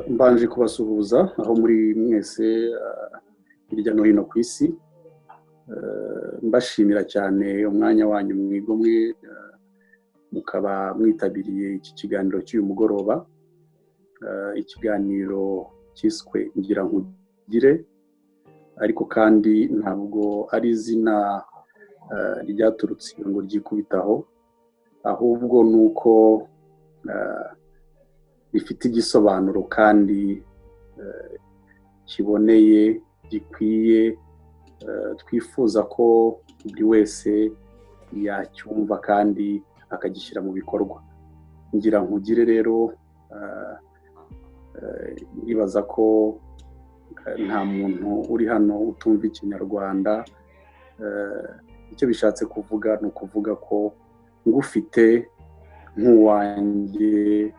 Mbanje kubasuhuza aho muri mwese hirya no hino ku isi, mbashimira cyane umwanya wanyu mwigomwe mukaba mwitabiriye iki kiganiro cy'uyu mugoroba, ikiganiro cyiswe Ngira Nkugire, ariko kandi ntabwo ari izina ryaturutse ngo ryikubitaho, ahubwo ni uko rifite igisobanuro kandi kiboneye, gikwiye, twifuza ko buri wese yacyumva kandi akagishyira mu bikorwa. Ngira Nkugire rero, nibaza ko nta muntu uri hano utumva Ikinyarwanda. Icyo bishatse kuvuga ni ukuvuga ko ngufite nk'uwanjye,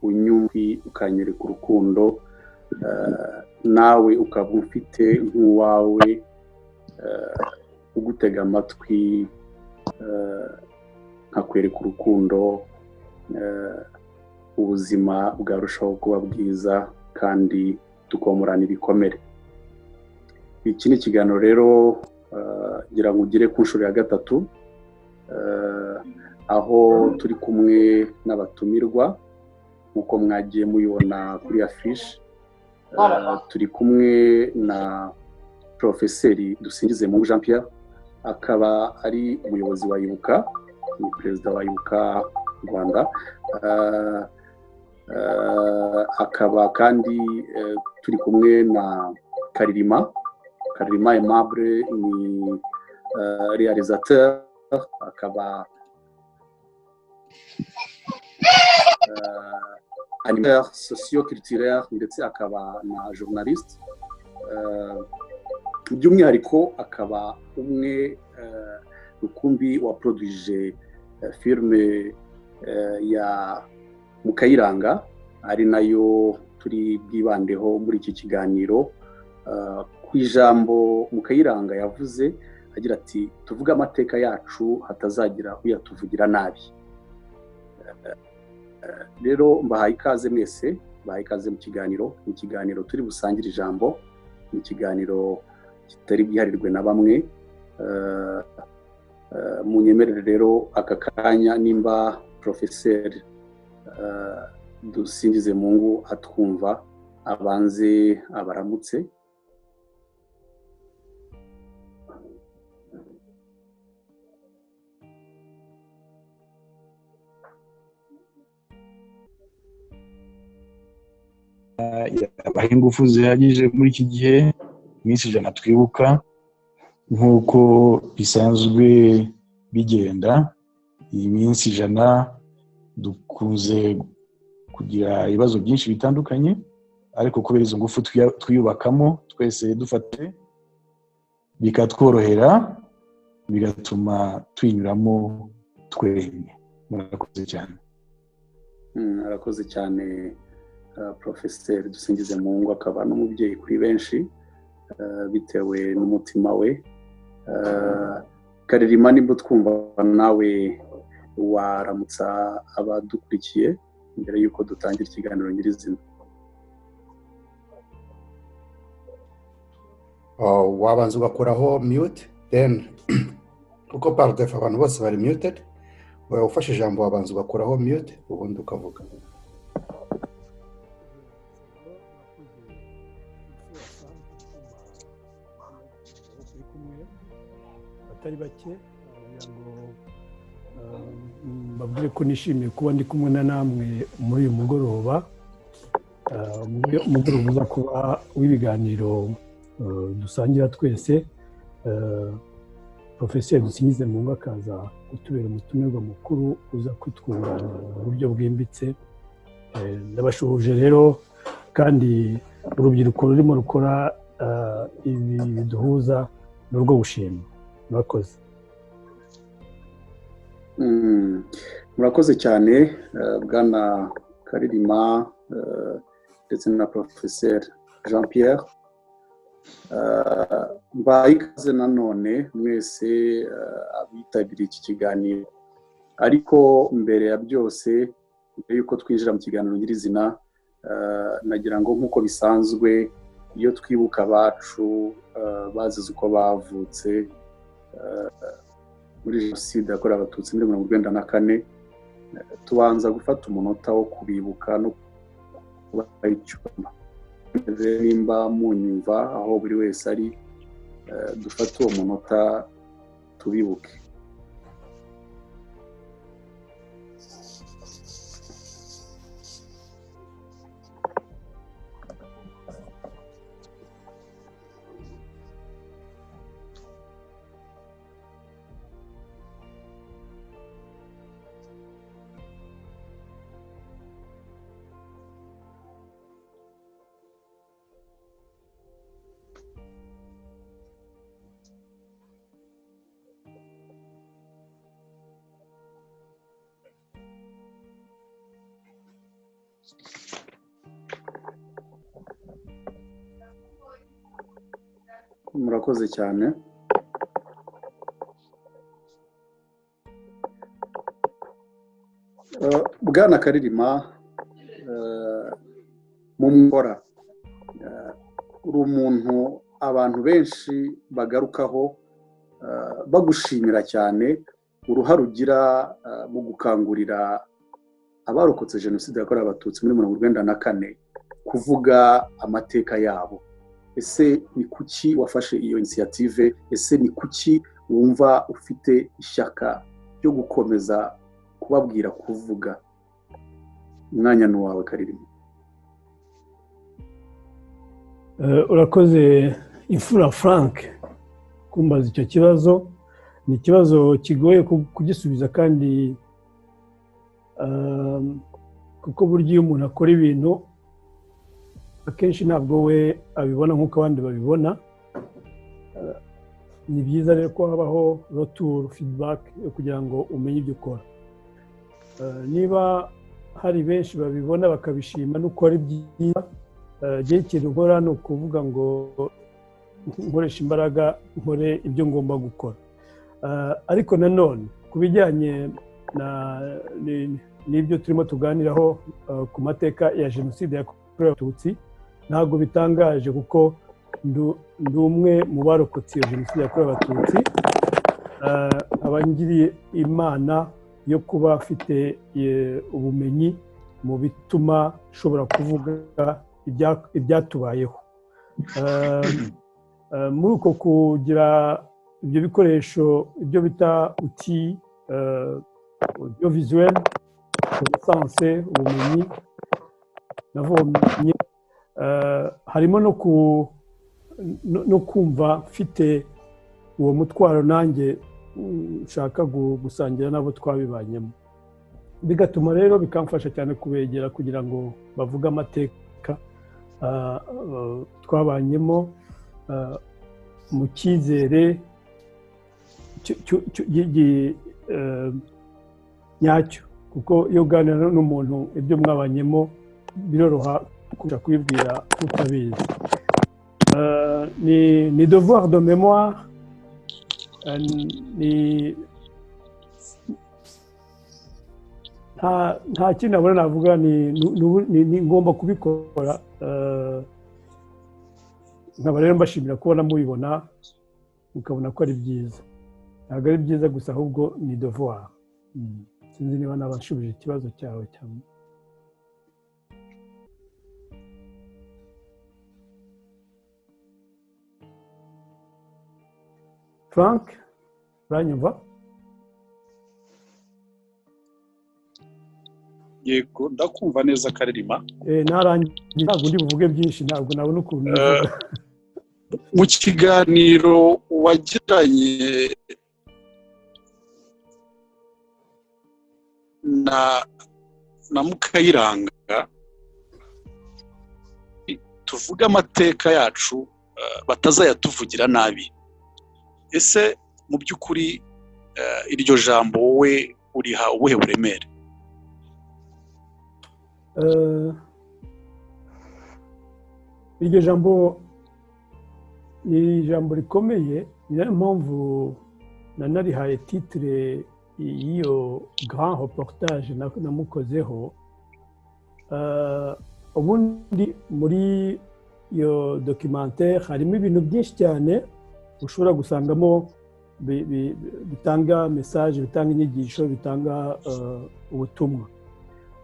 unyumvi ukanyereka urukundo, nawe ukaba ufite nk'uwawe, ugutega amatwi nkakwereka urukundo, ubuzima bwarushaho kuba bwiza kandi tukomorana ibikomere. Iki ni ikiganiro rero ngira ngo ugere ku nshuro ya gatatu, aho turi kumwe n'abatumirwa nk'uko mwagiye mubibona kuri afishi. Turi kumwe na Porofeseri Dusingizemungu Jean Pierre, akaba ari umuyobozi wa Ibuka, ni perezida wa Ibuka Rwanda, akaba kandi turi kumwe na Karirima Aimable, ni réalisateur, akaba animateur socio-culturel, ndetse akaba na journaliste, by'umwihariko akaba umwe rukumbi wa produije filime ya Mukayiranga, ari nayo turi bwibandeho muri iki kiganiro. Ku ijambo Mukayiranga yavuze agira ati: "Tuvuge amateka yacu hatazagira uyatuvugira nabi." Rero mbahaye ikaze mwese, mbahaye ikaze mu kiganiro. Ni ikiganiro turi busangire ijambo, ni ikiganiro kitari bwiharirwe na bamwe. Munyemerere rero aka kanya, nimba Porofeseri Dusingizemungu atwumva, abanze abaramutse. Yabaha ingufu zihagije muri iki gihe, iminsi 100 twibuka. Nk'uko bisanzwe bigenda, iyi minsi 100 dukunze kugira ibibazo byinshi bitandukanye, ariko kubera izo ngufu twiyubakamo twese dufate, bikatworohera, bigatuma tuyinyuramo twemye. Murakoze cyane. Arakoze cyane Porofeseri Dusingizemungu, akaba n'umubyeyi kuri benshi bitewe n'umutima we. Karirima, nimba twumva, nawe waramutsa abadukurikiye mbere y'uko dutangira ikiganiro nyirizina. Wabanza ugakuraho mute then, kuko par défaut abantu bose bari muted. Ufashe ijambo, wabanza ugakuraho mute, ubundi ukavuga. Turi kumwe batari bake, kugira ngo mbabwire ko nishimiye kuba ndi kumwe na namwe muri uyu mugoroba, umugoroba uza kuba w'ibiganiro dusangira twese, Porofeseri Dusingizemungu akaza kutubera umutumirwa mukuru uza kutwunganira mu buryo bwimbitse. Ndabashuhuje rero kandi urubyiruko rurimo rukora ibi biduhuza ni urwo gushima. Murakoze. Murakoze cyane, Bwana Karirima ndetse na Porofeseri Jean Pierre. Mbaye ikaze nanone mwese abitabiriye iki kiganiro, ariko mbere ya byose, mbere y'uko twinjira mu kiganiro nyirizina Nagira ngo nk'uko bisanzwe iyo twibuka abacu bazize uko bavutse muri jenoside yakorewe Abatutsi muri 1994, tubanza gufata umunota wo kubibuka no kubaha icyuma. Nimba munyumva aho buri wese ari, dufate uwo munota tubibuke. Murakoze cyane. Bwana Karirima, mu mwora uri umuntu abantu benshi bagarukaho bagushimira cyane uruhare ugira mu gukangurira abarokotse jenoside yakorewe Abatutsi muri 1994 kuvuga amateka yabo. Ese ni kuki wafashe iyo initiative? Ese ni kuki wumva ufite ishyaka ryo gukomeza kubabwira kuvuga? Umwanya ni wawe Karirima. Urakoze Imfura Frank kumbaza icyo kibazo. Ni ikibazo kigoye kugisubiza kandi kuko burya iyo umuntu akora ibintu akenshi ntabwo we abibona nk'uko abandi babibona. Ni byiza rero ko habaho retour feedback yo kugira ngo umenye ibyo ukora. Niba hari benshi babibona bakabishima nuko ari byiza, ikintu nkora ni ukuvuga ngo nkoresha imbaraga nkore ibyo ngomba gukora. Ariko nanone ku bijyanye n'ibyo turimo tuganiraho ku mateka ya jenoside yakorewe Abatutsi, ntabwo bitangaje kuko ndi umwe mu barokotse iyo jenoside yakorewe Abatutsi. Abangiriye Imana yo kuba afite ubumenyi mu bituma nshobora kuvuga ibyatubayeho. Muri uko kugira ibyo bikoresho, ibyo bita uti audiovisuel, connaissance, ubumenyi navomye, harimo no kumva mfite uwo mutwaro nanjye nshaka gusangira n'abo twabibanyemo, bigatuma rero bikamfasha cyane kubegera kugira ngo bavuge amateka twabanyemo mu cyizere nyacyo, kuko iyo uganira n'umuntu ibyo mwabanyemo biroroha kurusha kubibwira utabizi. Ni devoir de mémoire, ni nta kindi nabona navuga, ni ngomba kubikora. Nkaba rero mbashimira kubona mubibona mukabona ko ari byiza. Ntabwo ari byiza gusa ahubwo ni devoir. Sinzi niba nabashubije ikibazo cyawe cyane. Frank, uranyumva? Yego, ndakumva neza Karirima. Narangiye, ntabwo ndi buvuge byinshi, ntabwo nabona ukuntu. Mu kiganiro wagiranye na Mukayiranga, tuvuga amateka yacu batazayatuvugira nabi. Ese mu by'ukuri iryo jambo wowe uriha ubuhe buremere? Iryo jambo ni ijambo rikomeye, ni nayo mpamvu nanarihaye titre y'iyo grand reportage namukozeho. Ubundi muri iyo documentaire harimo ibintu byinshi cyane ushobora gusangamo bitanga message, bitanga inyigisho, bitanga ubutumwa.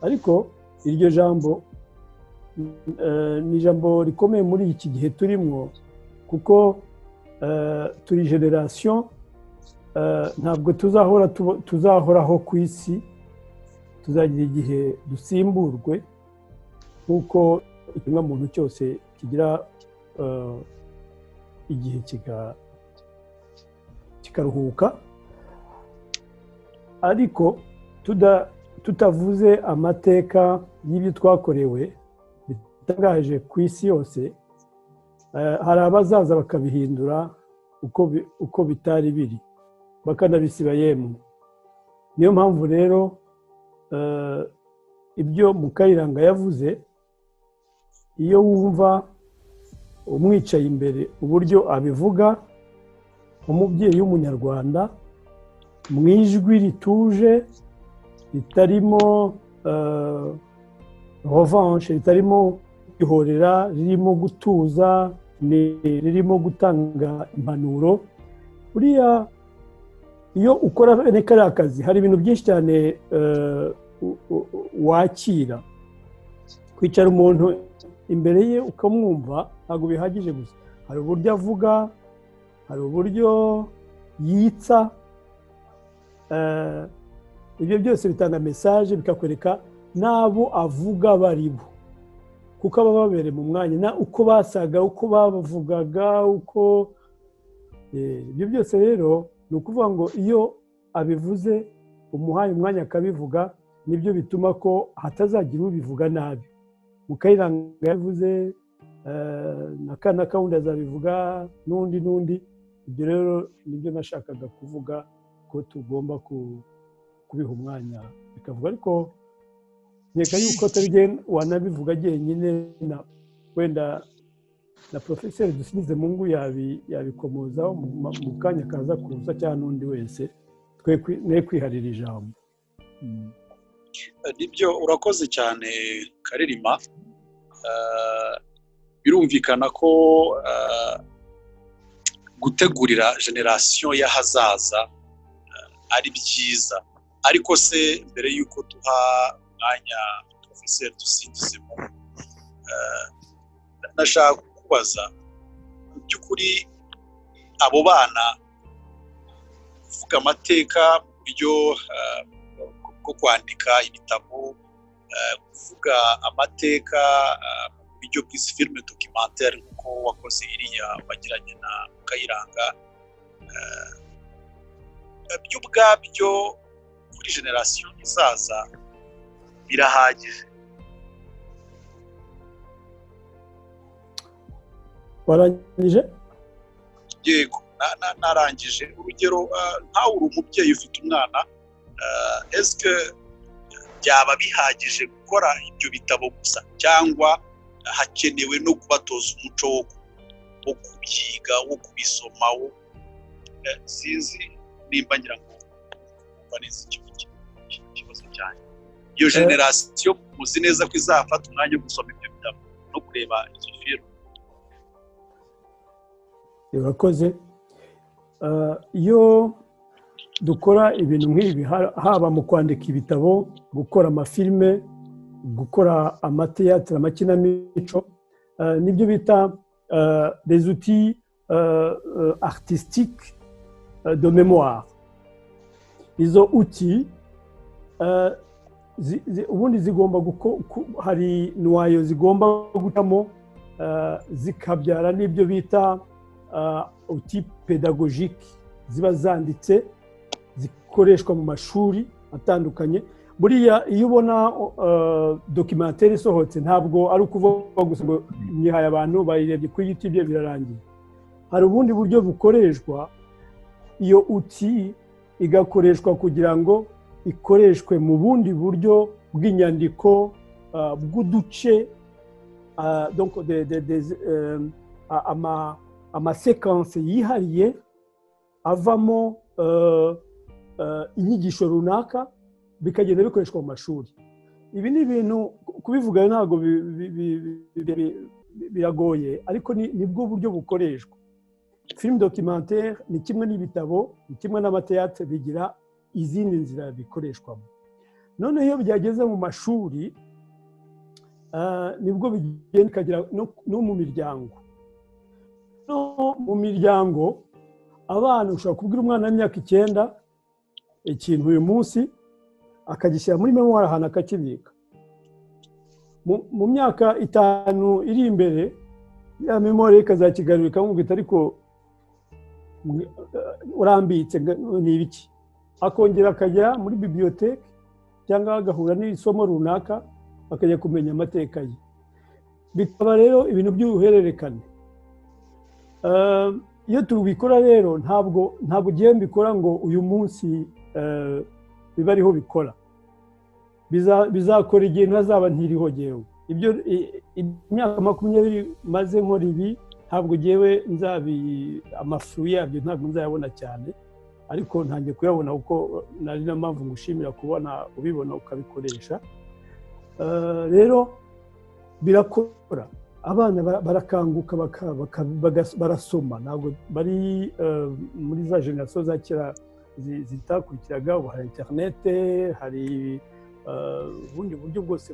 Ariko iryo jambo ni ijambo rikomeye muri iki gihe turimo, kuko turi génération ntabwo tuzahora tuzahoraho ku isi. Tuzagira igihe dusimburwe, nk'uko ikiremwamuntu cyose kigira igihe kikaruhuka. Ariko tutavuze amateka y'ibyo twakorewe bitangaje ku isi yose, hari abazaza bakabihindura uko bitari biri, bakanabisiba yemwe. Niyo mpamvu rero ibyo Mukayiranga yavuze, iyo wumva umwicaye imbere uburyo abivuga, umubyeyi w'Umunyarwanda, mu ijwi rituje, ritarimo revanche, ritarimo ihorera, ririmo gutuza, ririmo gutanga impanuro. Buriya iyo ukora bene kariya kazi, hari ibintu byinshi cyane wakira. Kwicara umuntu imbere ye ukamwumva ntabwo bihagije gusa. Hari uburyo avuga, hari uburyo yitsa, ibyo byose bitanga message, bikakwereka n'abo avuga bari bo, kuko aba babereye mu mwanya na uko basaga, uko bavugaga, uko ibyo byose. Rero ni ukuvuga ngo iyo abivuze, umuhaye umwanya akabivuga, nibyo bituma ko hatazagira ubivuga nabi. Mukayiranga yabivuze, na kana kawundi azabivuga, n'undi n'undi. Ibyo rero nibyo nashakaga kuvuga, ko tugomba kubiha umwanya bikavuga. Ariko nkeka yuko atari jye wanabivuga jyenyine, na wenda na Porofeseri Dusingizemungu yabikomozaho mu kanya kaza kuza, cyangwa n'undi wese. Twe ne kwiharira ijambo. Nibyo, urakoze cyane, Karirima. Birumvikana ko gutegurira génération y'ahazaza ari byiza. Ariko se mbere y'uko duha umwanya Porofeseri Dusingizemungu, nashaka kukubaza: mu by'ukuri abo bana, kuvuga amateka mu buryo bwo kwandika ibitabo, kuvuga amateka mu buryo bw'izi filime documentaire, nk'uko wakoze iriya wagiranye na Kayiranga, byo ubwabyo kuri génération izaza birahagije? Warangije? Yego, narangije. Urugero, nkawe uri umubyeyi, ufite umwana, esike byaba bihagije gukora ibyo bitabo gusa, cyangwa hakenewe no kubatoza umuco wo kubyiga, wo kubisoma? Wo sinzi nimba ngira ngo numva neza ikibazo cyanjye. Iyo génération muzi neza ko izafata umwanya wo gusoma ibyo bitabo no kureba izo filime? Urakoze. Iyo dukora ibintu nk'ibi, haba mu kwandika ibitabo, gukora amafilime, gukora amateyatire, amakinamico, nibyo bita les outils artistiques de mémoire. Izo outils ubundi zigomba, hari noyau zigomba gucamo, zikabyara n'ibyo bita outils pédagogiques, ziba zanditse, zikoreshwa mu mashuri atandukanye. Buriya iyo ubona documentaire isohotse, ntabwo ari ukuvuga gusa ngo nyihaye abantu bayirebye kuri YouTube birarangiye. Hari ubundi buryo bukoreshwa, iyo outil igakoreshwa kugira ngo ikoreshwe mu bundi buryo bw'inyandiko, bw'uduce, donc amaséquences yihariye avamo inyigisho runaka, bikagenda bikoreshwa mu mashuri. Ibi ni ibintu Kubivuga ntabwo biragoye, ariko nibwo buryo bukoreshwa. Film documentaire ni kimwe n'ibitabo, ni kimwe n'amateatre, bigira izindi nzira bikoreshwamo. Noneho iyo byageze mu mashuri, nibwo bigenda bikagera no mu miryango. No mu miryango, abana, ushobora kubwira umwana w'imyaka 9 ikintu uyu munsi, akagishyira muri mémoire ahantu, akakibika. Mu myaka 5 iri imbere, ya mémoire ikazakigarura, ikamubwira, "Ariko urambitse ni ibiki?" Akongera akajya muri bibliothèque cyangwa agahura n'isomo runaka, akajya kumenya amateka ye. Bikaba rero ibintu by'uruhererekane. Iyo tubikora rero, ntabwo ugiye mbikora ngo uyu munsi bibe ariho bikora. Bizakora igihe ntazaba ntiriho jyewe. Ibyo imyaka 20 maze nkora ibi, ntabwo ngewe nzabi amafu yabyo ntabwo nzayabona cyane, ariko ntangiye kuyabona, kuko nari na mpamvu ngushimira kubona ubibona ukabikoresha. Rero birakora, abana barakanguka, barasoma. Ntabwo bari muri za génération za kera zitakurikiraga. Ubu hari internet, hari ubundi buryo bwose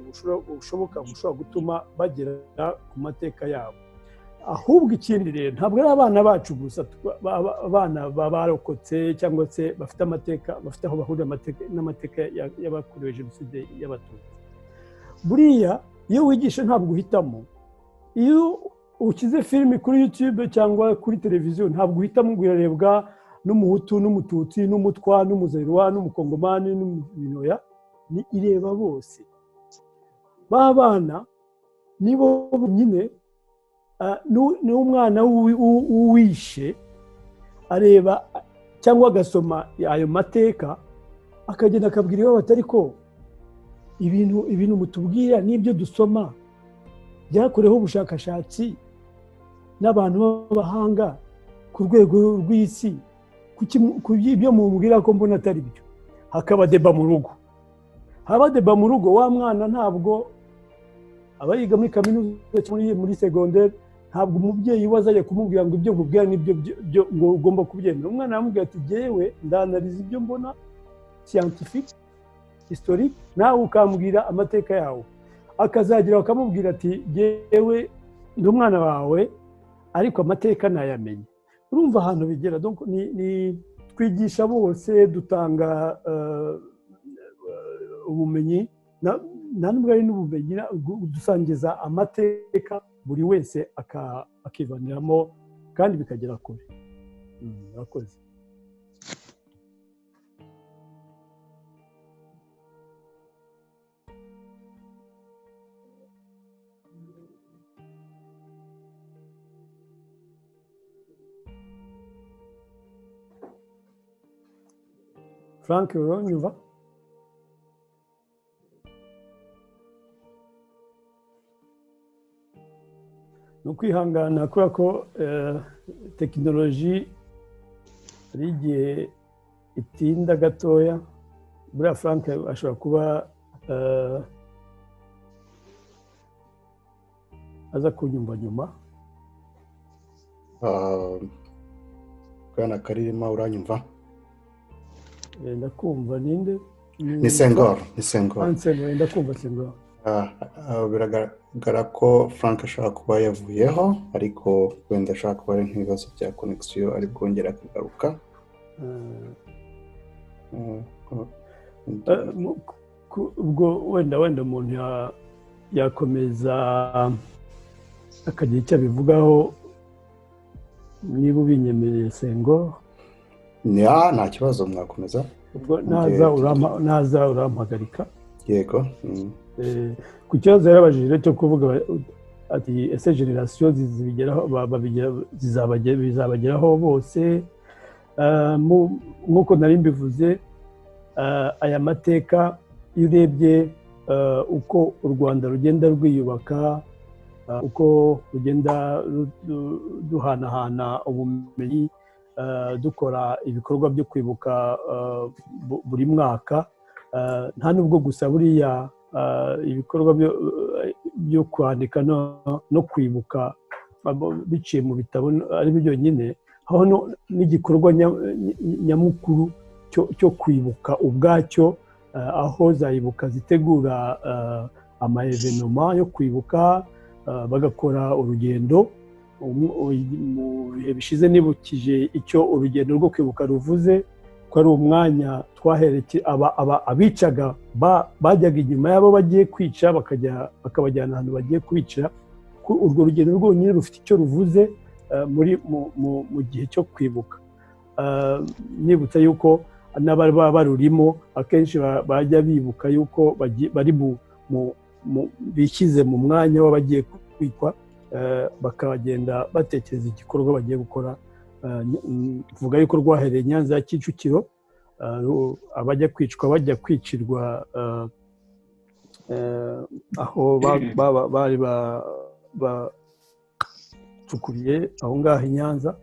bushoboka bushobora gutuma bagera ku mateka yabo. Ahubwo ikindi rero, ntabwo ari abana bacu gusa, abana barokotse cyangwa se bafite amateka, bafite aho bahurira n'amateka y'abakorewe jenoside y'Abatutsi. Buriya iyo wigisha ntabwo uhitamo. Iyo ushyize filimi kuri YouTube cyangwa kuri televiziyo, ntabwo uhitamo ngo irarebwa n'Umuhutu n'Umututsi n'Umutwa n'Umuzayirwa n'Umukongomani n'Umubinoya. Ni ireba bose. Ba bana nibo nyine n'umwana w'uwishe areba cyangwa agasoma ayo mateka, akagenda akabwira iwabo atari ko ibintu mutubwira n'ibyo dusoma byakoreweho ubushakashatsi n'abantu b'abahanga ku rwego rw'isi. Ibyo mubwira ko mbona atari byo? Hakaba débat mu rugo. Haba débat mu rugo, wa mwana ntabwo aba yiga muri kaminuza cyangwa muri segonderi, ntabwo umubyeyi we azajya kumubwira ngo ibyo nkubwira nibyo ngo ugomba kubyemera. Umwana aramubwira ati: "Jyewe ndanariza ibyo mbona scientifique, historique, nawe ukambwira amateka yawe." Akazagira bakamubwira ati: "Jyewe ndi umwana wawe, ariko amateka nayamenye." Urumva ahantu bigera. Ni twigisha bose, dutanga ubumenyi, nta nubwo ari n'ubumenyi, dusangiza amateka, buri wese akivaniramo kandi bikagera kure. Murakoze. Frank, uranyumva? Ni ukwihangana kubera ko tekinoloji hari igihe itinda gatoya. Buriya Frank ashobora kuba aza kunyumva nyuma. Bwana Karirima, uranyumva? Ndakumva. Ninde? Ni Sengor, ni Sengor. Sengor, ndakumva Sengor. Biragaragara ko Frank ashobora kuba yavuyeho, ariko wenda ashobora kuba ari nk'ibibazo bya connexion, ari bwongera akagaruka. Ubwo wenda umuntu yakomeza akagira icyo abivugaho, niba ubinyemereye, Sengo. Nta kibazo, mwakomeza. Ubwo naza urampagarika. Yego. Ku kibazo yarabajije cyo kuvuga ati: "Ese génération bizabageraho bose?" Nk'uko nari mbivuze, aya mateka, iyo urebye uko u Rwanda rugenda rwiyubaka, uko rugenda duhanahana ubumenyi, dukora ibikorwa byo kwibuka buri mwaka, nta nubwo gusa buriya Ibikorwa byo kwandika no kwibuka biciye mu bitabo ari byo byonyine, aho n'igikorwa nyamukuru cyo kwibuka ubwacyo, aho za Ibuka zitegura ama événements yo kwibuka, bagakora urugendo. Mu bihe bishize nibukije icyo urugendo rwo kwibuka ruvuze, ko ari umwanya twahereke abicaga bajyaga inyuma y'abo bagiye kwica, bakajya bakabajyana ahantu bagiye kubicira. Urwo rugendo rwonyine rufite icyo ruvuze muri mu gihe cyo kwibuka. Nibutsa yuko n'abari baba barurimo akenshi bajya bibuka yuko bari bishyize mu mwanya w'abagiye kwicwa, bakagenda batekereza igikorwa bagiye gukora. Mvuga yuko rwahereye Nyanza ya Kicukiro, abajya kwicwa bajya kwicirwa aho bari bacukuriye aho ngaho i Nyanza.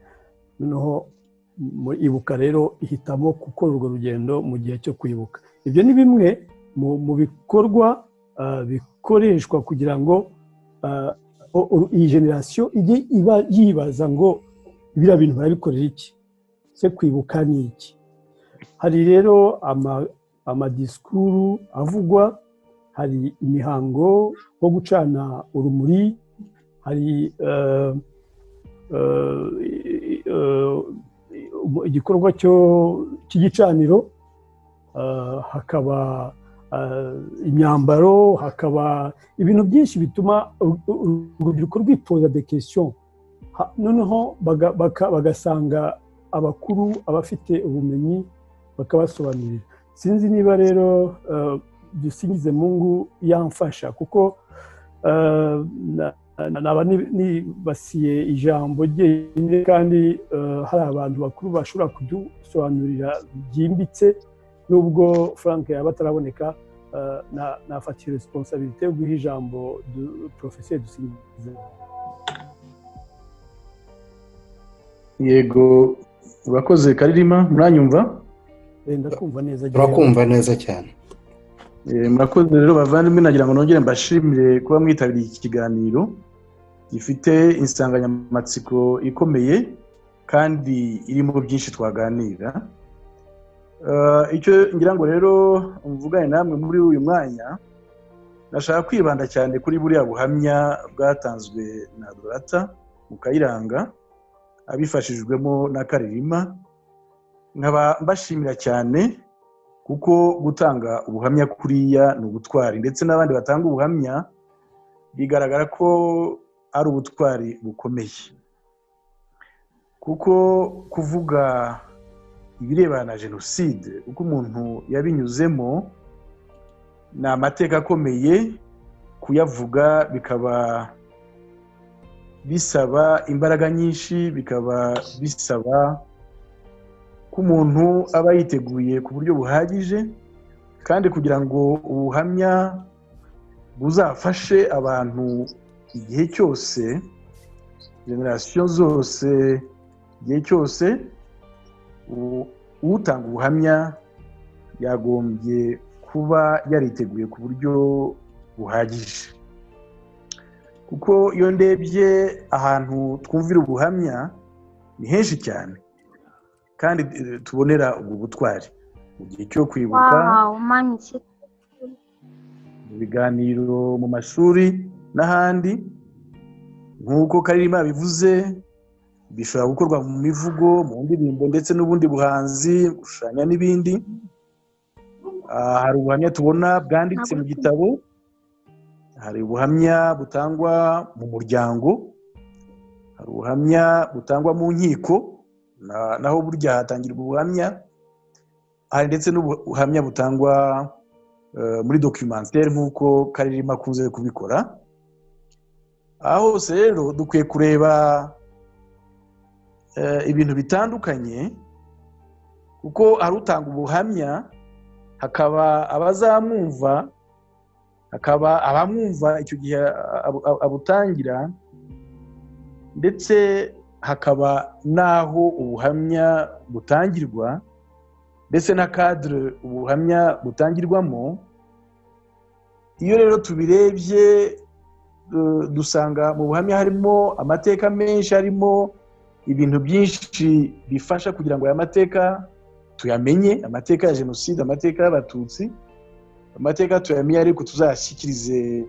Noneho Ibuka rero ihitamo gukora urwo rugendo mu gihe cyo kwibuka. Ibyo ni bimwe mu bikorwa bikoreshwa kugira ngo iyi génération ijye iba yibaza ngo biriya bintu barabikorera iki se? Kwibuka ni iki? Hari rero ama discours avugwa, hari imihango nko gucana urumuri, hari igikorwa cy'igicaniro, hakaba imyambaro, hakaba ibintu byinshi bituma urubyiruko rwipoza des questions, noneho bagasanga abakuru, abafite ubumenyi, bakabasobanurira. Sinzi niba rero Dusingize Mungu yamfasha, kuko naba nibasiye ijambo ryenyine kandi hari abantu bakuru bashobora kudusobanurira byimbitse. Nubwo Frank yaba ataraboneka, nafatiye responsabilité yo guha ijambo Professeur Dusingize. Yego, urakoze Karirima. Muranyumva? Ndakumva neza. Turakumva neza cyane. Murakoze rero bavandimwe. Nagira ngo nongere mbashimire kuba mwitabiriye iki kiganiro gifite insanganyamatsiko ikomeye kandi irimo byinshi twaganira. Icyo ngira ngo rero mvugane namwe muri uyu mwanya, nashaka kwibanda cyane kuri buriya buhamya bwatanzwe na Dorata Mukayiranga abifashijwemo na Karirima. Nkaba mbashimira cyane kuko gutanga ubuhamya kuriya ni ubutwari, ndetse n'abandi batanga ubuhamya bigaragara ko ari ubutwari bukomeye, kuko kuvuga ibirebana na jenoside uko umuntu yabinyuzemo ni amateka akomeye. Kuyavuga bikaba bisaba imbaraga nyinshi, bikaba bisaba ko umuntu aba yiteguye ku buryo buhagije, kandi kugira ngo ubuhamya buzafashe abantu igihe cyose, générations zose, igihe cyose, utanga ubuhamya yagombye kuba yariteguye ku buryo buhagije. Kuko iyo ndebye ahantu twumvira ubuhamya ni henshi cyane kandi tubonera ubwo butwari mu gihe cyo kwibuka, mu biganiro mu mashuri n'ahandi, nk'uko Karirima bivuze, bishobora gukorwa mu mivugo, mu ndirimbo ndetse n'ubundi buhanzi, gushushanya n'ibindi. Hari ubuhamya tubona bwanditse mu gitabo, hari ubuhamya butangwa mu muryango, hari ubuhamya butangwa mu nkiko, naho burya hatangirwa ubuhamya, hari ndetse n'ubuhamya butangwa muri documentaire nk'uko Karirima akunze kubikora. Aho hose rero dukwiye kureba ibintu bitandukanye, kuko hari utanga ubuhamya, hakaba abazamwumva, hakaba abamwumva icyo gihe abutangira, ndetse hakaba n'aho ubuhamya butangirwa, ndetse na cadre ubuhamya butangirwamo. Iyo rero tubirebye, dusanga mu buhamya harimo amateka menshi, harimo ibintu byinshi bifasha kugira ngo aya mateka tuyamenye, amateka ya jenoside, amateka y'Abatutsi, amateka tuyamenye, ariko tuzayashyikirize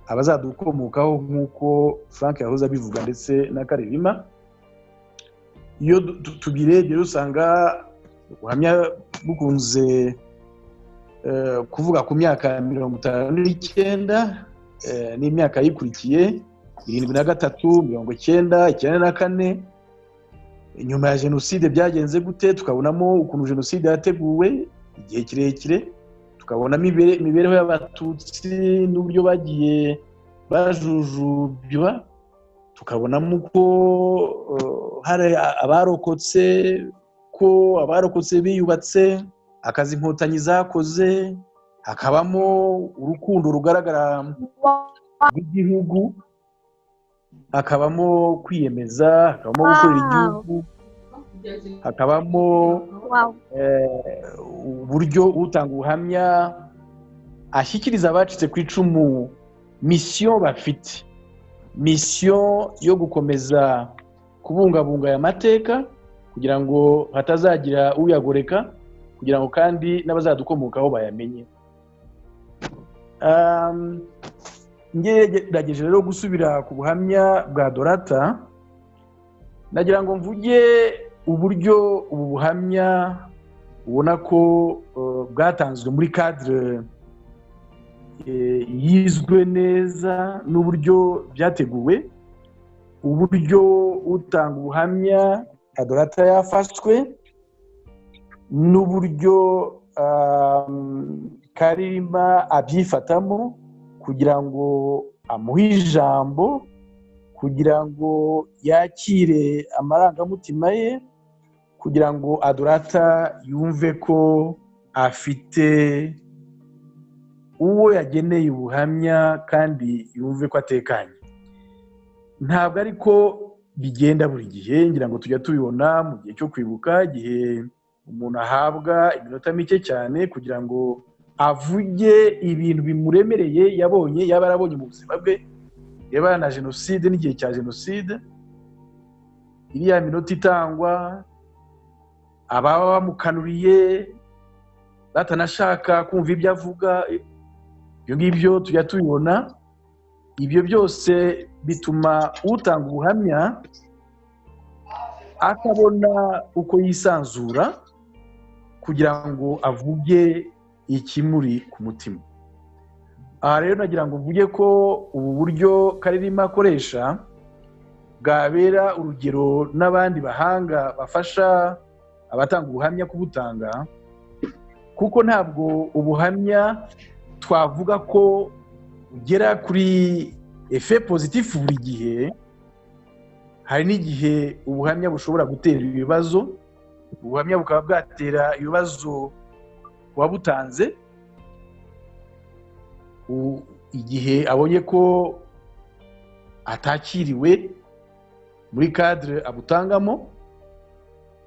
abazadukomokaho, nk'uko Frank yahoze abivuga ndetse na Karirima. Iyo tubirebye, usanga ubuhamya bukunze kuvuga ku myaka 59 n'imyaka yikurikiye, 73, 90, 94, nyuma ya jenoside byagenze gute. Tukabonamo ukuntu jenoside yateguwe igihe kirekire, tukabonamo imibereho y'Abatutsi n'uburyo bagiye bajujubywa, tukabonamo uko hari abarokotse, ko abarokotse biyubatse, akazi Inkotanyi zakoze, hakabamo urukundo rugaragara rw'igihugu, hakabamo kwiyemeza, hakabamo gukorera igihugu, hakabamo uburyo utanga ubuhamya ashyikiriza abacitse ku icumu mission bafite, mission yo gukomeza kubungabunga aya mateka kugira ngo hatazagira uyagoreka, kugira ngo kandi n'abazadukomokaho bayamenye. Ngerageje rero gusubira ku buhamya bwa Dorata, nagira ngo mvuge uburyo ubu buhamya ubona ko bwatanzwe muri cadre yizwe neza n'uburyo byateguwe, uburyo utanga ubuhamya Adorata yafashwe, n'uburyo Karima abyifatamo kugira ngo amuhe ijambo, kugira ngo yakire amarangamutima ye, kugira ngo Adorata yumve ko afite uwo yageneye ubuhamya kandi yumve ko atekanye. Ntabwo ariko bigenda buri gihe. Ngira ngo tujya tubibona mu gihe cyo kwibuka, igihe umuntu ahabwa iminota mike cyane kugira ngo avuge ibintu bimuremereye yabonye, yaba yarabonye mu buzima bwe, yaba na jenoside n'igihe cya jenoside. Iriya minota itangwa, ababa bamukanuriye batanashaka kumva ibyo avuga, ibyo ngibyo tujya tubibona. Ibyo byose bituma utanga ubuhamya atabona uko yisanzura kugira ngo avuge ikimuri ku mutima. Aha rero nagira ngo mvuge ko ubu buryo Karirima akoresha bwabera urugero n'abandi bahanga bafasha abatanga ubuhamya kubutanga, kuko ntabwo ubuhamya twavuga ko ugera kuri effet positif buri gihe. Hari n'igihe ubuhamya bushobora gutera ibibazo, ubuhamya bukaba bwatera ibibazo uwabutanze igihe abonye ko atakiriwe muri cadre abutangamo,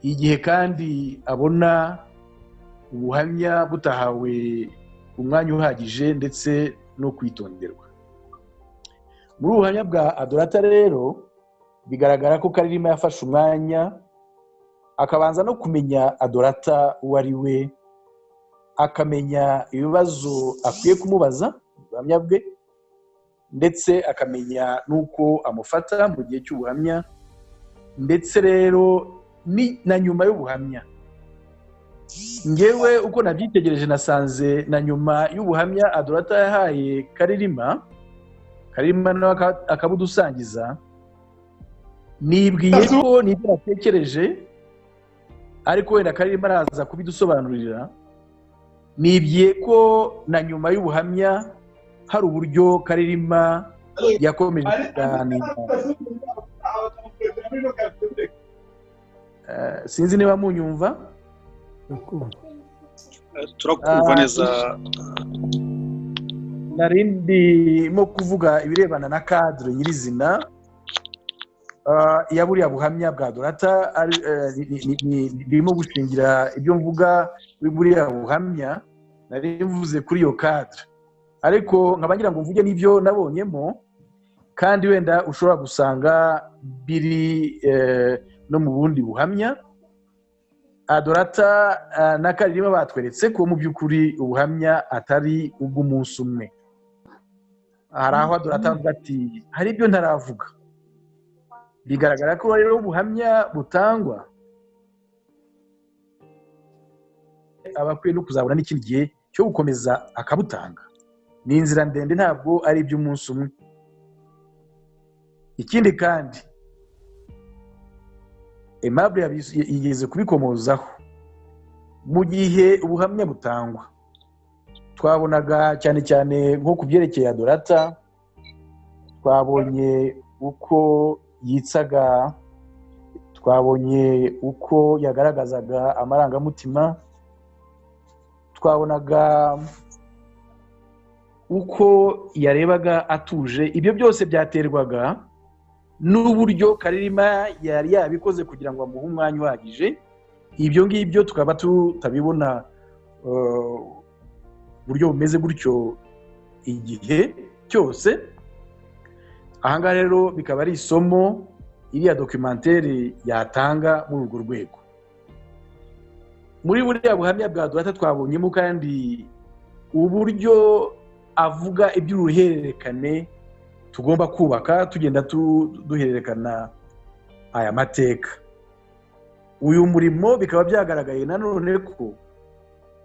igihe kandi abona ubuhamya butahawe umwanya uhagije ndetse no kwitonderwa. Muri ubu buhamya bwa Adorata rero, bigaragara ko Karirima yafashe umwanya akabanza no kumenya Adorata uwo ari we, akamenya ibibazo akwiye kumubaza mu buhamya bwe, ndetse akamenya n'uko amufata mu gihe cy'ubuhamya, ndetse rero ni na nyuma y'ubuhamya. Ngewe uko nabyitegereje, nasanze na nyuma y'ubuhamya Adorata yahaye Karirima, Karirima nawe akabudusangiza, nibwiye ko nibyo natekereje, ariko wenda Karirima araza kubidusobanurira, nibwiye ko na nyuma y'ubuhamya hari uburyo Karirima yakomeje kuganira. Sinzi niba munyumva. Turakumva neza. Nari ndimo kuvuga ibirebana na cadre nyirizina ya buriya buhamya bwa Dorata. Ndimo gushingira ibyo mvuga kuri buriya buhamya nari mvuze kuri iyo cadre. Ariko nkaba ngira ngo mvuge n'ibyo nabonyemo, kandi wenda ushobora gusanga biri no mu bundi buhamya. Adorata na Karirima batweretse ko mu by'ukuri ubuhamya atari ubw'umunsi umwe. Hari aho Adorata avuga ati: "Hari ibyo ntaravuga." Bigaragara ko rero ubuhamya butangwa aba akwiye no kuzabona n'ikindi gihe cyo gukomeza akabutanga. Ni inzira ndende, ntabwo ari iby'umunsi umwe. Ikindi kandi, Aimable yigeze kubikomozaho, mu gihe ubuhamya butangwa twabonaga cyane cyane nko ku byerekeye Adorata, twabonye uko yitsaga, twabonye uko yagaragazaga amarangamutima, twabonaga uko yarebaga atuje. Ibyo byose byaterwaga n'uburyo Karirima yari yabikoze kugira ngo amuhe umwanya uhagije. Ibyo ngibyo tukaba tutabibona buryo bumeze gutyo igihe cyose. Ahangaha rero bikaba ari isomo iriya documentaire yatanga muri urwo rwego. Muri buriya buhamya bwa Dorata twabonyemo kandi uburyo avuga iby'uruhererekane tugomba kubaka, tugenda duhererekana aya mateka. Uyu murimo bikaba byagaragaye nanone ko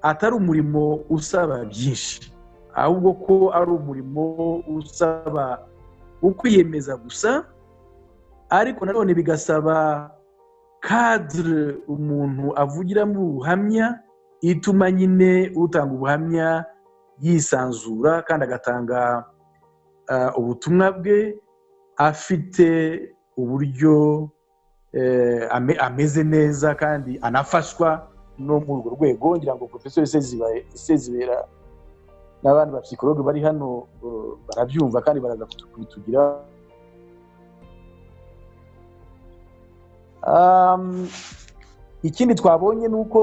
atari umurimo usaba byinshi, ahubwo ko ari umurimo usaba ukwiyemeza gusa, ariko nanone bigasaba cadre umuntu avugiramo ubuhamya ituma nyine utanga ubuhamya yisanzura kandi agatanga ubutumwa bwe afite uburyo ameze neza kandi anafashwa no muri urwo rwego. Ngira ngo Professor Sezibera n'abandi ba psychologue bari hano barabyumva kandi baraza kubitugira. Ikindi twabonye ni uko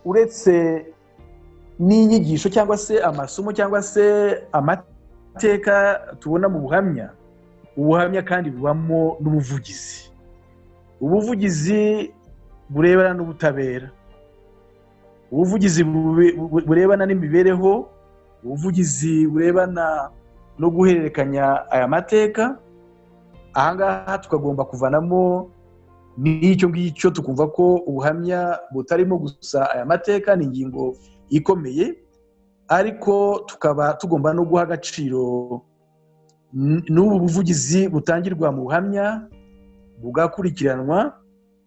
uretse n'inyigisho cyangwa se amasomo cyangwa se amateka tubona mu buhamya, ubuhamya kandi bubamo n'ubuvugizi, ubuvugizi burebana n'ubutabera, ubuvugizi burebana n'imibereho, ubuvugizi burebana no guhererekanya aya mateka. Ahangaha tukagomba kuvanamo n'icyo ngicyo, tukumva ko ubuhamya butarimo gusa aya mateka, ni ingingo ikomeye, ariko tukaba tugomba no guha agaciro n'ubu buvugizi butangirwa mu buhamya, bugakurikiranwa,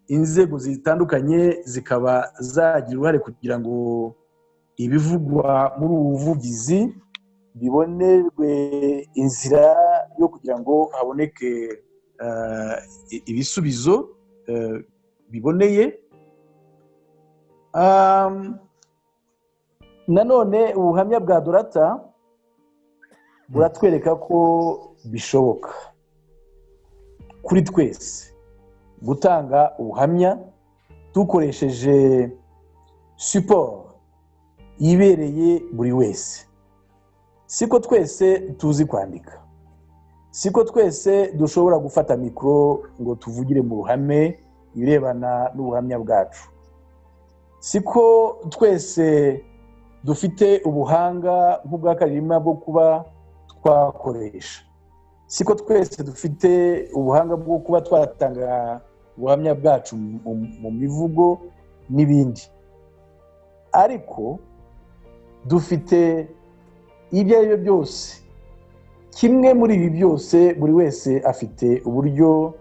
inzego zitandukanye zikaba zagira uruhare kugira ngo ibivugwa muri ubu buvugizi bibonerwe inzira yo kugira ngo haboneke ibisubizo biboneye. Nanone ubuhamya bwa Dorata buratwereka ko bishoboka kuri twese gutanga ubuhamya dukoresheje support ibereye buri wese. Siko twese tuzi kwandika, siko twese dushobora gufata mikoro ngo tuvugire mu ruhame ibirebana n'ubuhamya bwacu, siko twese dufite ubuhanga nk'ubwa Karirima bwo kuba twakoresha, siko twese dufite ubuhanga bwo kuba twatanga ubuhamya bwacu mu mivugo n'ibindi, ariko dufite ibyo ari byo byose. Kimwe muri ibi byose buri wese afite uburyo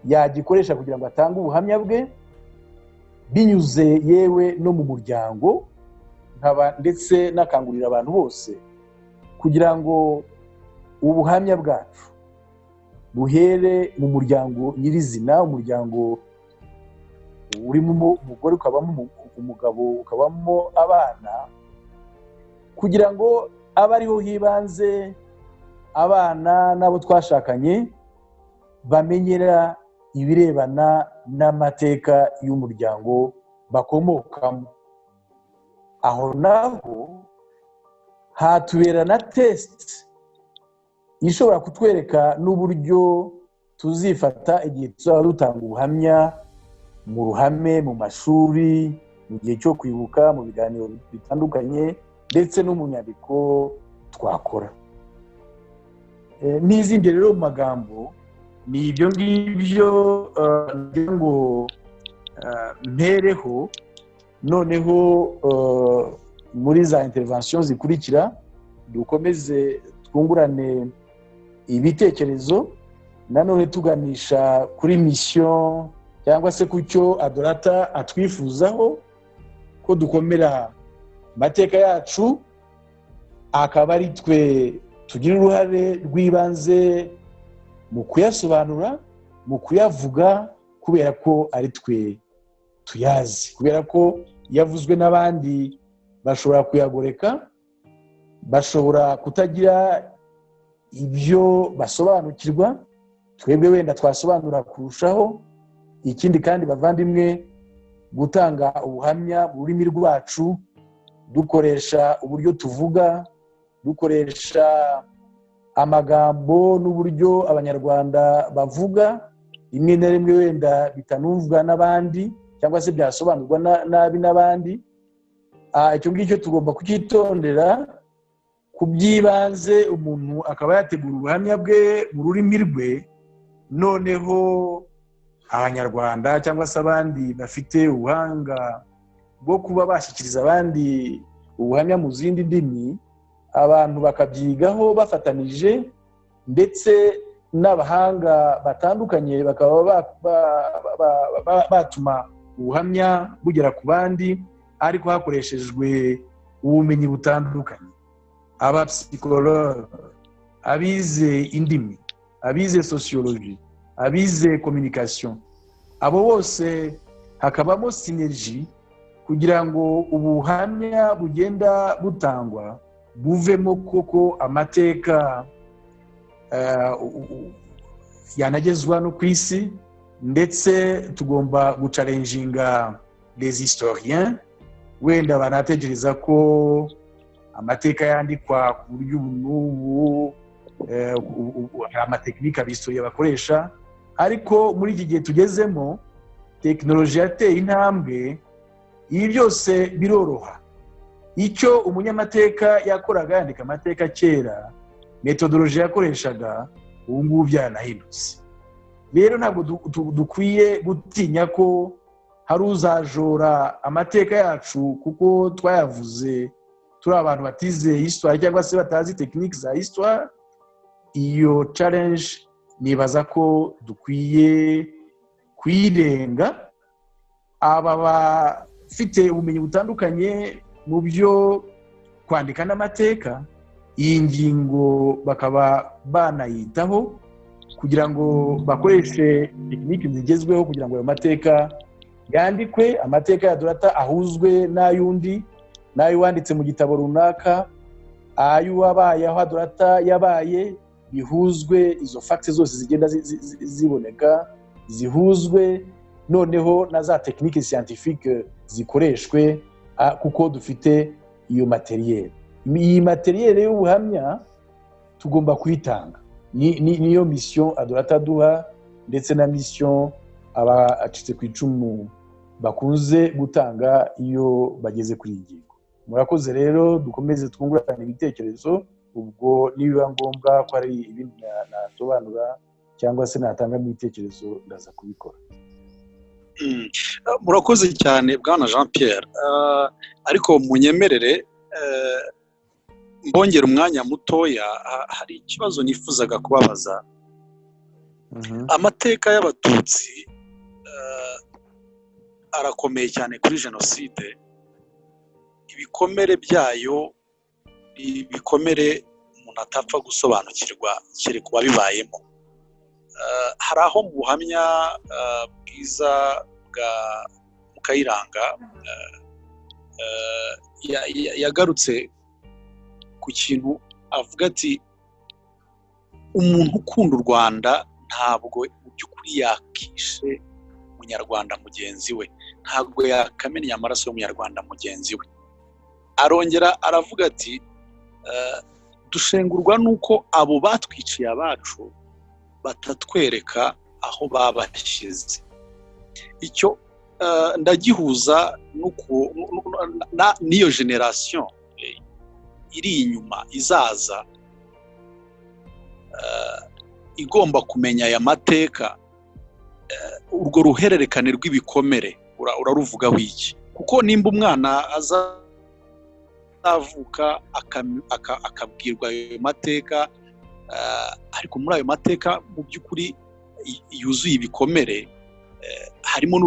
yagikoresha kugira ngo atange ubuhamya bwe binyuze yewe no mu muryango. Nkaba ndetse nakangurira abantu bose kugira ngo ubuhamya bwacu buhere mu muryango nyirizina, umuryango urimo umugore, ukabamo umugabo, ukabamo abana, kugira ngo abe ariho hibanze abana n'abo twashakanye bamenyera ibirebana n'amateka y'umuryango bakomokamo. Aho naho Hatubera na test ishobora kutwereka n'uburyo tuzifata igihe tuzaba dutanga ubuhamya mu ruhame, mu mashuri, mu gihe cyo kwibuka, mu biganiro bitandukanye, ndetse no mu nyandiko twakora n'izindi. Rero mu magambo ni ibyo ngibyo ngira ngo mpereho. Noneho muri za intervention zikurikira dukomeze twungurane ibitekerezo, nanone tuganisha kuri mission cyangwa se ku cyo Adorata atwifuzaho, ko dukomera amateka yacu, akaba ari twe tugira uruhare rw'ibanze mu kuyasobanura, mu kuyavuga, kubera ko ari twe tuyazi, kubera ko iyo avuzwe n'abandi bashobora kuyagoreka, bashobora kutagira ibyo basobanukirwa, twebwe wenda twasobanura kurushaho. Ikindi kandi, bavandimwe, gutanga ubuhamya mu rurimi rwacu, dukoresha uburyo tuvuga, dukoresha amagambo n'uburyo Abanyarwanda bavuga, rimwe na rimwe wenda bitanumvwa n'abandi cyangwa se byasobanurwa nabi n'abandi, icyo ngicyo tugomba kucyitondera. Ku by'ibanze, umuntu akaba yategura ubuhamya bwe mu rurimi rwe, noneho Abanyarwanda cyangwa se abandi bafite ubuhanga bwo kuba bashyikiriza abandi ubuhamya mu zindi ndimi, abantu bakabyigaho bafatanije, ndetse n'abahanga batandukanye bakaba batuma ubuhamya bugera ku bandi, ariko hakoreshejwe ubumenyi butandukanye: abapsychologue, abize indimi, abize sociologie, abize communication, abo bose hakabamo synergie kugira ngo ubuhamya bugenda butangwa buvemo koko amateka yanagezwa no ku isi. Ndetse tugomba guchallenginga les historiens wenda banatekereza ko amateka yandikwa ku buryo ubu n'ubu, hari amatechnique abahistoriens bakoresha, ariko muri iki gihe tugezemo, tekinoloji yateye intambwe, ibi byose biroroha. Icyo umunyamateka yakoraga yandika amateka kera, méthodologie yakoreshaga, ubu ngubu byaranahindutse. Rero ntabwo dukwiye gutinya ko hari uzajora amateka yacu kuko twayavuze turi abantu batize histoire cyangwa se batazi technique za histoire. Iyo challenge nibaza ko dukwiye kuyirenga. Aba bafite ubumenyi butandukanye mu byo kwandika n'amateka, iyi ngingo bakaba banayitaho kugira ngo bakoreshe technique zigezweho kugira ngo ayo mateka yandikwe, amateka ya Dorata ahuzwe n'ay'undi, n'ay'uwanditse mu gitabo runaka, ay'uwabaye aho Adorata yabaye, bihuzwe. Izo facts zose zigenda ziboneka zihuzwe, noneho na za technique scientifique zikoreshwe, kuko dufite iyo matériel. Iyi matériel y'ubuhamya tugomba kuyitanga. Niyo mission Adorata duha, ndetse na mission abacitse ku icumu bakunze gutanga iyo bageze kuri iyi ngingo. Murakoze rero, dukomeze twungurane ibitekerezo. Ubwo nibiba ngombwa ko hari ibindi nasobanura cyangwa se natangamo ibitekerezo, ndaza kubikora. Murakoze cyane, bwana Jean Pierre, ariko munyemerere mbongera umwanya mutoya. Hari ikibazo nifuzaga kubabaza. Amateka y'Abatutsi arakomeye cyane kuri jenoside. Ibikomere byayo ni ibikomere umuntu atapfa gusobanukirwa kereka uwabibayemo. Hari aho mu buhamya bwiza bwa Mukayiranga yagarutse ku kintu, avuga ati: "Umuntu ukunda u Rwanda ntabwo mu by'ukuri yakishe Umunyarwanda mugenzi we, ntabwo yakamennye amaraso y'Umunyarwanda mugenzi we." Arongera aravuga ati Dushengurwa n'uko abo batwiciye abacu batatwereka aho babashyize. Icyo ndagihuza n'iyo génération iri inyuma izaza igomba kumenya aya mateka. Urwo ruhererekane rw'ibikomere uraruvugaho iki? Kuko nimba umwana azavuka akabwirwa ayo mateka, ariko muri ayo mateka mu by'ukuri yuzuye ibikomere, harimo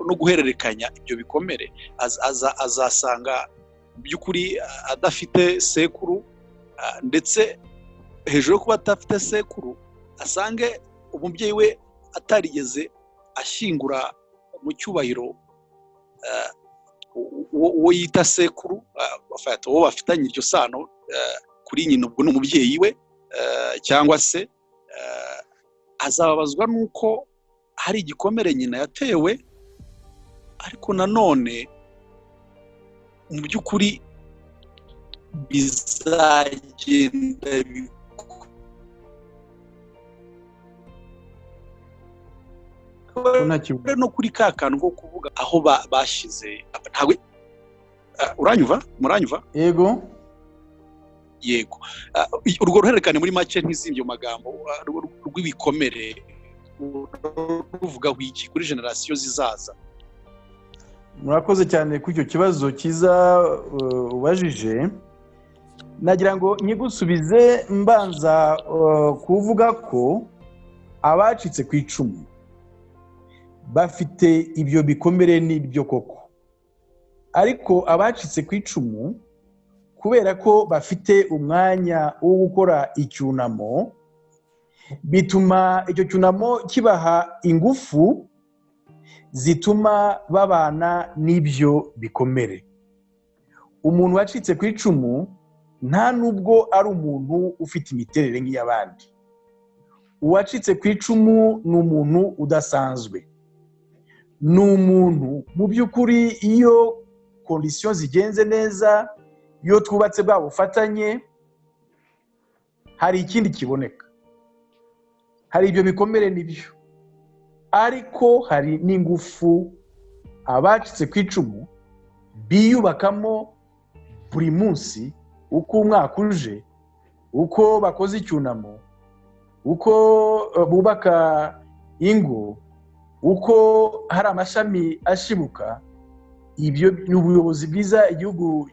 no guhererekanya ibyo bikomere, azasanga mu by'ukuri adafite sekuru, ndetse hejuru yo kuba adafite sekuru, asange umubyeyi we atarigeze ashyingura mu cyubahiro uwo yita sekuru, uwo bafitanye iryo sano kuri nyina, ubwo ni umubyeyi we, cyangwa se azababazwa n'uko hari igikomere nyina yatewe, ariko nanone mu by'ukuri bizagenda no kuri ka kantu ko kuvuga aho bashyize. Ntabwo uranyuva? Muranyuva? Yego. Yego. Urwo ruhererekane muri make, ntizindi magambo, rw'ibikomere ruvugaho iki kuri génération zizaza? Murakoze cyane kuri icyo kibazo cyiza ubajije. Nagira ngo nyigusubize mbanza kuvuga ko abacitse ku icumu bafite ibyo bikomere n'ibyo koko, ariko abacitse ku icumu, kubera ko bafite umwanya wo gukora icyunamo, bituma icyo cyunamo kibaha ingufu zituma babana n'ibyo bikomere. Umuntu wacitse ku icumu nta nubwo ari umuntu ufite imiterere nk'iy'abandi. Uwacitse ku icumu ni umuntu udasanzwe, ni umuntu mu by'ukuri iyo conditions zigenze neza, iyo twubatse bwa bufatanye, hari ikindi kiboneka. Hari ibyo bikomere nibyo, ariko hari n'ingufu abacitse ku icumu biyubakamo buri munsi, uko umwaka uje, uko bakoze icyunamo, uko bubaka ingo, uko hari amashami ashibuka. Ibyo ni ubuyobozi bwiza igihugu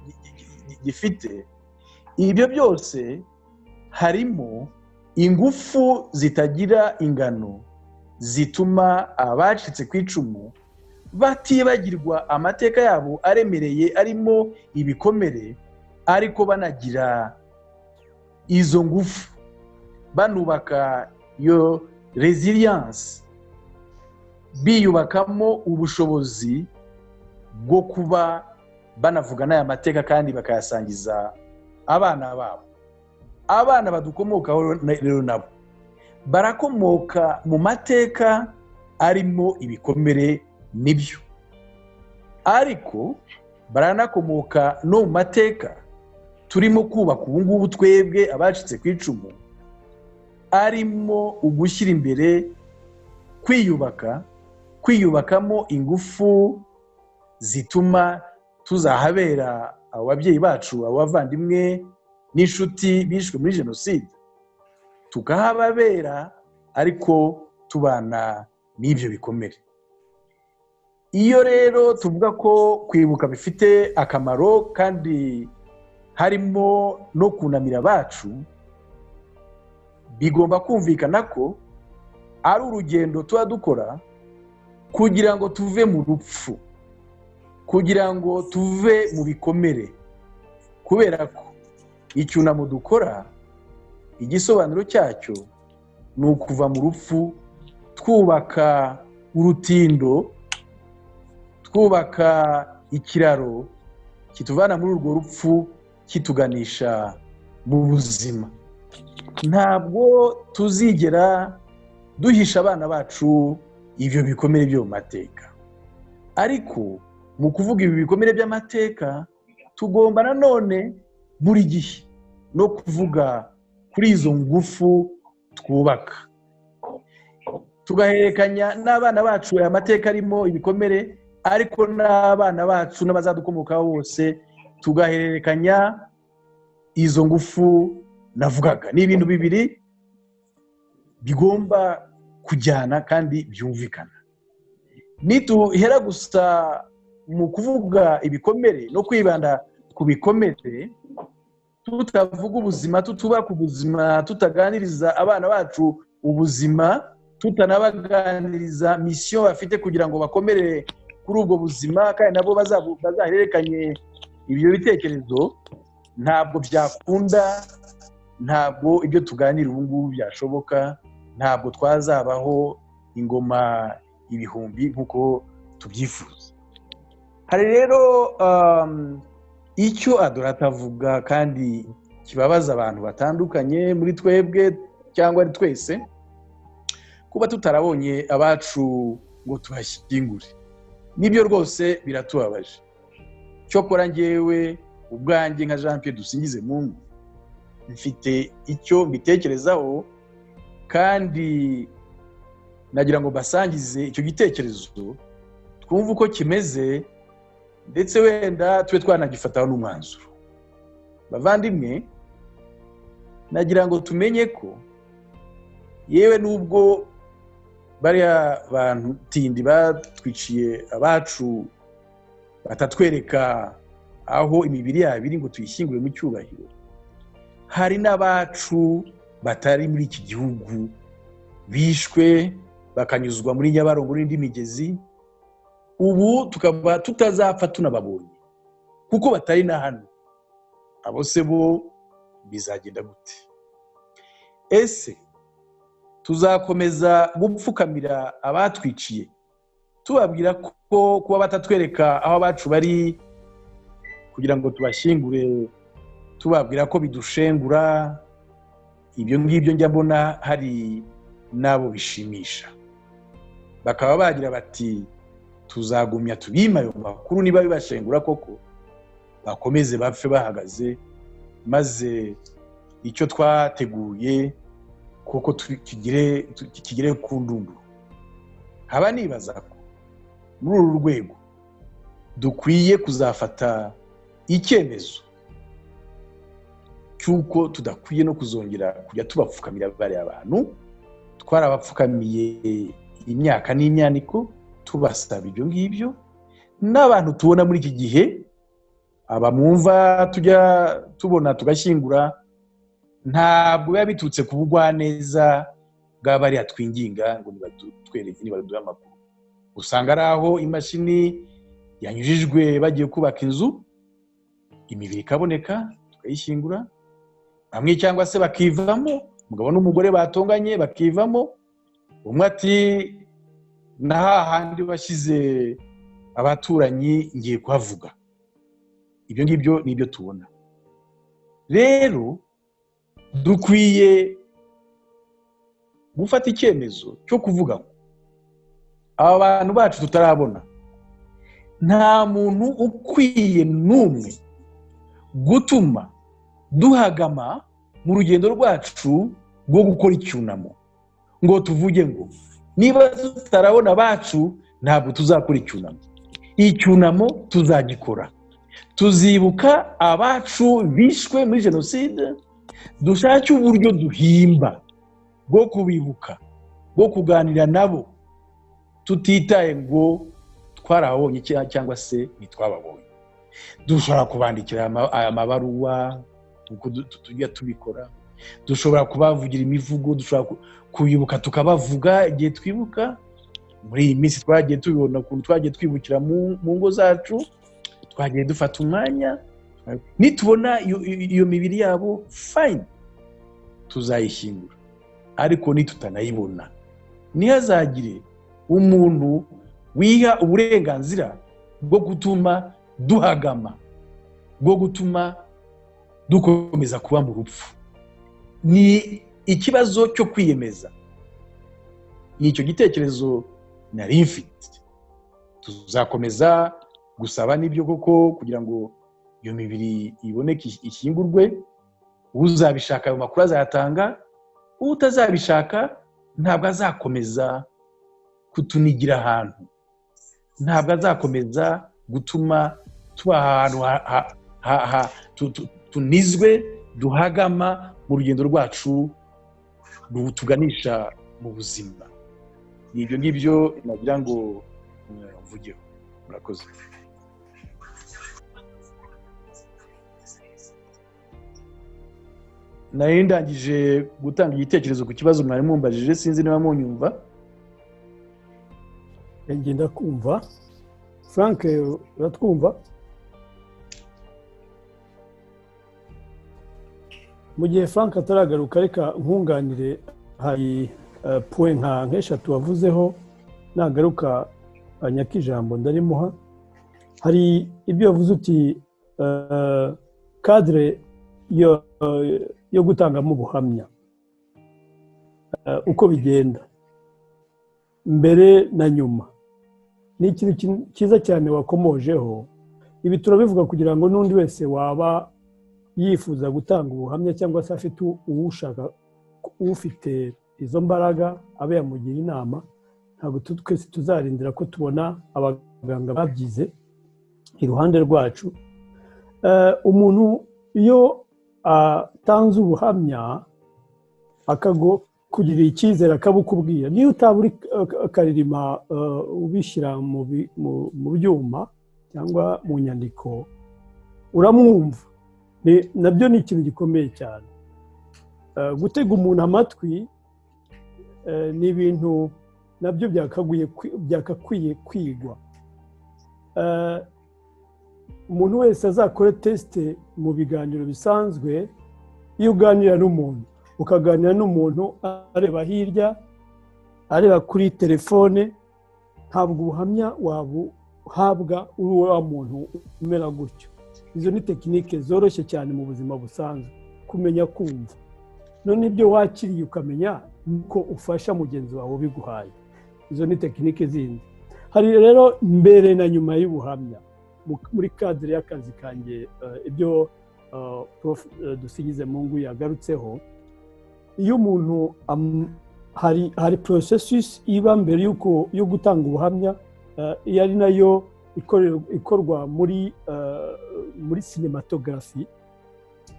gifite. Ibyo byose harimo ingufu zitagira ingano zituma abacitse ku icumu batibagirwa amateka yabo aremereye arimo ibikomere, ariko banagira izo ngufu, banubaka iyo résilience, biyubakamo ubushobozi bwo kuba banavuga n'aya mateka kandi bakayasangiza abana babo. Abana badukomokaho rero nabo barakomoka mu mateka arimo ibikomere nibyo, ariko baranakomoka no mu mateka turimo kubaka ubu ngubu twebwe abacitse ku icumu, arimo ugushyira imbere kwiyubaka, kwiyubakamo ingufu zituma tuzahabera abo babyeyi bacu, abo bavandimwe n'inshuti bishwe muri jenoside, tukahababera ariko tubana n'ibyo bikomere. Iyo rero tuvuga ko kwibuka bifite akamaro kandi harimo no kunamira abacu, bigomba kumvikana ko ari urugendo tuba dukora kugira ngo tuve mu rupfu, kugira ngo tuve mu bikomere, kubera ko icyunamo dukora igisobanuro cyacyo ni ukuva mu rupfu twubaka urutindo, twubaka ikiraro kituvana muri urwo rupfu kituganisha mu buzima. Ntabwo tuzigera duhisha abana bacu ibyo bikomere byo mu mateka, ariko mu kuvuga ibi bikomere by'amateka tugomba nanone Buri gihe no kuvuga kuri izo ngufu twubaka, tugahererekanya n'abana bacu aya mateka arimo ibikomere, ariko n'abana bacu n'abazadukomokaho bose tugahererekanya izo ngufu navugaga. Ni ibintu bibiri bigomba kujyana kandi byumvikana. Nituhera gusa mu kuvuga ibikomere no kwibanda ku bikomere, tutavuga ubuzima, tutubaka ubuzima, tutaganiriza abana bacu ubuzima, tutanabaganiriza mission bafite kugira ngo bakomere kuri ubwo buzima kandi nabo bazahererekanye ibyo bitekerezo, ntabwo byakunda, ntabwo ibyo tuganira ubu ngubu byashoboka, ntabwo twazabaho ingoma ibihumbi nk'uko tubyifuza. Hari rero icyo Adorata avuga kandi kibabaza abantu batandukanye muri twebwe cyangwa ari twese, kuba tutarabonye abacu ngo tubashyingure. Nibyo rwose biratubabaje. Cyokora ngewe ubwanjye nka Jean Pierre Dusingizemungu mfite icyo mbitekerezaho, kandi nagira ngo mbasangize icyo gitekerezo, twumve uko kimeze, ndetse wenda tube twanagifataho n'umwanzuro. Bavandimwe, nagira ngo tumenye ko yewe nubwo bariya bantu tindi batwiciye abacu batatwereka aho imibiri yabo iri ngo tuyishyingure mu cyubahiro, hari n'abacu batari muri iki gihugu bishwe bakanyuzwa muri Nyabarongo n'indi migezi, ubu tukaba tutazapfa tunababonye kuko batari na hano. Abo se bo bizagenda gute? Ese tuzakomeza gupfukamira abatwiciye tubabwira ko kuba batatwereka aho abacu bari kugira ngo tubashyingure, tubabwira ko bidushengura? Ibyo ngibyo njya mbona hari n'abo bishimisha, bakaba bagira bati: "Tuzagumya tubima ayo makuru niba bibashengura koko, bakomeze bapfe bahagaze, maze icyo twateguye koko kigere ku ndunduro." Haba nibaza ko muri uru rwego dukwiye kuzafata icyemezo cy'uko tudakwiye no kuzongera kujya tubapfukamira bariya bantu. Twarabapfukamiye imyaka n'imyaniko tubasaba ibyo ngibyo. N'abantu tubona muri iki gihe, abamwumva tujya tubona tugashyingura, ntabwo biba biturutse ku bugwaneza bwa bariya twinginga ngo nibatwereke, nibaduhe amakuru. Usanga ari aho imashini yanyujijwe bagiye kubaka inzu, imibiri ikaboneka tukayishyingura bamwe, cyangwa se bakivamo, umugabo n'umugore batonganye bakivamo, umwe ati: "Na hahandi washyize abaturanyi ngiye kuhavuga." Ibyo ngibyo ni ibyo tubona. Rero dukwiye gufata icyemezo cyo kuvuga ngo aba bantu bacu tutarabona, nta muntu ukwiye n'umwe gutuma duhagama mu rugendo rwacu rwo gukora icyunamo, ngo tuvuge ngo niba tutarabona abacu ntabwo tuzakora icyunamo. Icyunamo tuzagikora, tuzibuka abacu bishwe muri jenoside, dushake uburyo duhimba bwo kubibuka, bwo kuganira nabo, tutitaye ngo twarababonye cyangwa se ntitwababonye. Dushobora kubandikira aya mabaruwa uko tujya tubikora, dushobora kubavugira imivugo, dushobora kubibuka tukabavuga igihe twibuka. Muri iyi minsi twagiye tubibona ukuntu twagiye twibukira mu ngo zacu, twagiye dufata umwanya. Nitubona iyo mibiri yabo, fine, tuzayishyingura, ariko nitutanayibona ntihazagire umuntu wiha uburenganzira bwo gutuma duhagama, bwo gutuma dukomeza kuba mu rupfu. Ni ikibazo cyo kwiyemeza. Ni icyo gitekerezo nari mfite. Tuzakomeza gusaba n'ibyo koko kugira ngo Iyo mibiri iboneke, ishyingurwe. Uzabishaka ayo makuru azayatanga, utazabishaka ntabwo azakomeza kutunigira ahantu, ntabwo azakomeza gutuma tuba ahantu tunizwe, duhagama mu rugendo rwacu tuganisha mu buzima. Ni ibyo ngibyo nagira ngo mvugeho. Murakoze. Nari ndangije gutanga igitekerezo ku kibazo mwari mumbajije, sinzi niba munyumva. Ngenda kumva. Frank, uratwumva? Mu gihe Frank ataragaruka, reka nkunganire. Hari point nka nk'eshatu wavuzeho, nagaruka nyakijambo ndarimuha. Hari ibyo wavuze uti cadre yo gutangamo ubuhamya, uko bigenda mbere na nyuma, ni ikintu cyiza cyane wakomojeho. Ibi turabivuga kugira ngo n'undi wese waba yifuza gutanga ubuhamya cyangwa se afite uwushaka, ufite izo mbaraga, abe yamugira inama. Ntabwo twese tuzarindira ko tubona abaganga babyize iruhande rwacu. Umuntu iyo atanze ubuhamya akakugirira icyizere, akabukubwira, niyo utaba uri karirima ubishyira mu byuma cyangwa mu nyandiko, uramwumva. Nabyo ni ikintu gikomeye cyane. Gutega umuntu amatwi ni ibintu nabyo byakakwiye kwigwa. Umuntu wese azakore test mu biganiro bisanzwe. Iyo uganira n'umuntu, ukaganira n'umuntu areba hirya, areba kuri telefone, ntabwo ubuhamya wabuhabwa uri wa muntu umera gutyo. Izo ni tekinike zoroshye cyane mu buzima busanzwe, kumenya kumva. None ibyo wakiriye ukamenya uko ufasha mugenzi wawe ubiguhaye. Izo ni tekinike zindi. Hari rero mbere na nyuma y'ubuhamya. Muri cadre y'akazi kanjye, ibyo Prof Dusingizemungu yagarutseho, iyo umuntu hari processus iba mbere y'uko yo gutanga ubuhamya, iyo ari nayo ikorwa muri cinematography,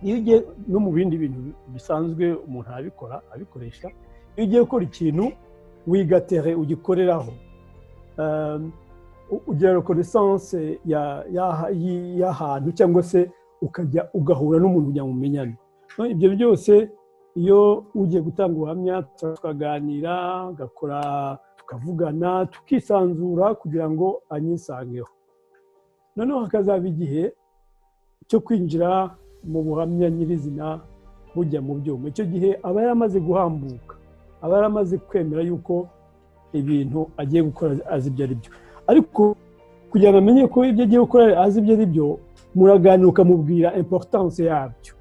iyo ugiye no mu bindi bintu bisanzwe umuntu arabikora, abikoresha. Iyo ugiye gukora ikintu, wiga terrain ugikoreraho, ugira reconnaissance y'ahantu, cyangwa se ukajya ugahura n'umuntu kugira ngo mumenyane. Ibyo byose, iyo ugiye gutanga ubuhamya, tukaganira, agakora, tukavugana, tukisanzura kugira ngo anyisangeho. Noneho hakazaba igihe cyo kwinjira mu buhamya nyirizina, bujya mu byuma. Icyo gihe aba yaramaze guhambuka, aba yaramaze kwemera yuko ibintu agiye gukora azi ibyo ari byo. Ariko kugira ngo amenye ko ibyo agiye gukora azi ibyo ari byo, muraganira, ukamubwira importance yabyo,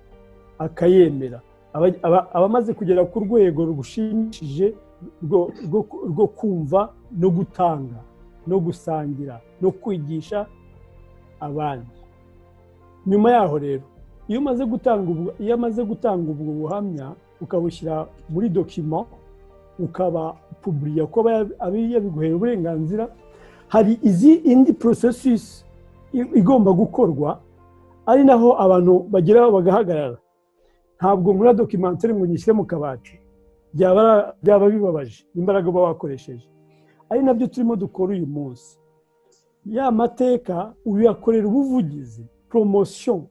akayemera. Aba amaze kugera ku rwego rushimishije rwo kumva no gutanga no gusangira no kwigisha abandi. Nyuma yaho rero, iyo amaze gutanga ubwo buhamya, ukabushyira muri document, ukaba publier, ko aba yabiguhera uburenganzira, hari izi indi processus igomba gukorwa, ari naho abantu bageraho bagahagarara. Ntabwo muri documentaire ngo nyishyire mu kabati, byaba bibabaje imbaraga uba wakoresheje. Ari nabyo turimo dukora uyu munsi. Ya mateka uyakorera ubuvugizi, promotion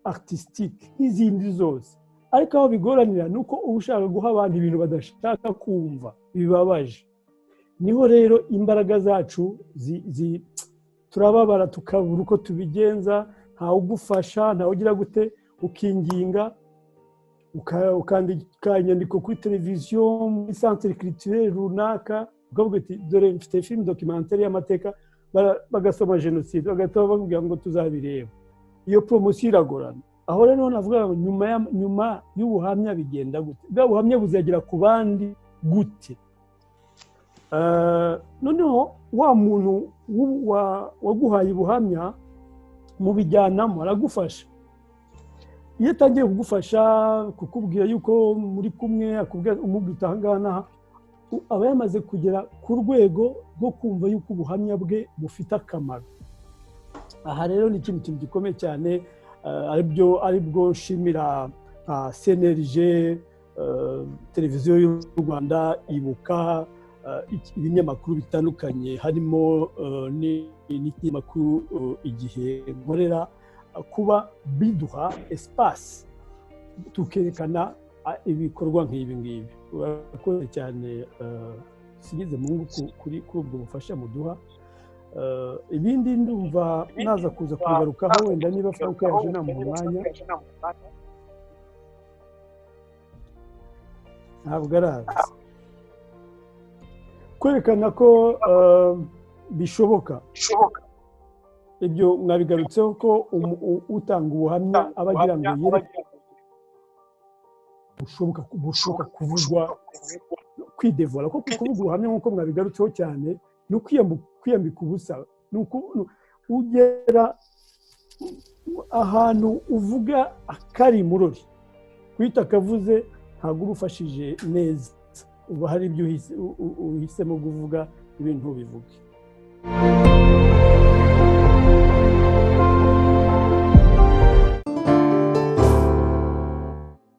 artistique n'izindi zose. Ariko aho bigoranira ni uko uba ushaka guha abantu ibintu badashaka kumva, bibabaje. Niho rero imbaraga zacu turababara, tukabura uko tubigenza. Ntawe ugufasha, ntawe ugira gute, ukinginga, ukandika inyandiko kuri televiziyo, muri centre culturel runaka, ukavuga uti: "Dore mfite film documentaire y'amateka." Bagasoma jenoside, bagahita bavuga ngo tuzabireba. Iyo promotion iragorana. Aho rero navuga ngo nyuma y'ubuhamya bigenda gute? Bwa buhamya buzagera ku bandi gute? Noneho wa muntu waguhaye ubuhamya Mubijyanamo, aragufasha. Iyo atangiye kugufasha, kukubwira yuko muri kumwe, akubwira, umubwira uti aha ngaha n'aha, aba yamaze kugera ku rwego rwo kumva yuko ubuhamya bwe bufite akamaro. Aha rero ni ikindi kintu gikomeye cyane, aribyo aribwo nshimira nka CNLG, Televiziyo y'u Rwanda, Ibuka, ibinyamakuru bitandukanye, harimo n'ikinyamakuru Igihe nkorera, kuba biduha espace tukerekana ibikorwa nk'ibi ngibi. Urakoze cyane, Dusingizemungu, kuri ubwo bufasha muduha. Ibindi ndumva naza kuza kubigarukaho wenda niba Frank yaje namuha umwanya. Ntabwo araza. Kwerekana ko bishoboka, ibyo mwabigarutseho, ko utanga ubuhamya aba agira ngo yereke bushoboka kuvugwa, kwidevora ko kuvuga ubuhamya, nk'uko mwabigarutseho cyane, ni ukwiyambika ubusa, ni ugera ahantu uvuga akari murori kwita akavuze, ntabwo uba ufashije neza, uba hari ibyo uhisemo kuvuga, ibintu ntubivuge.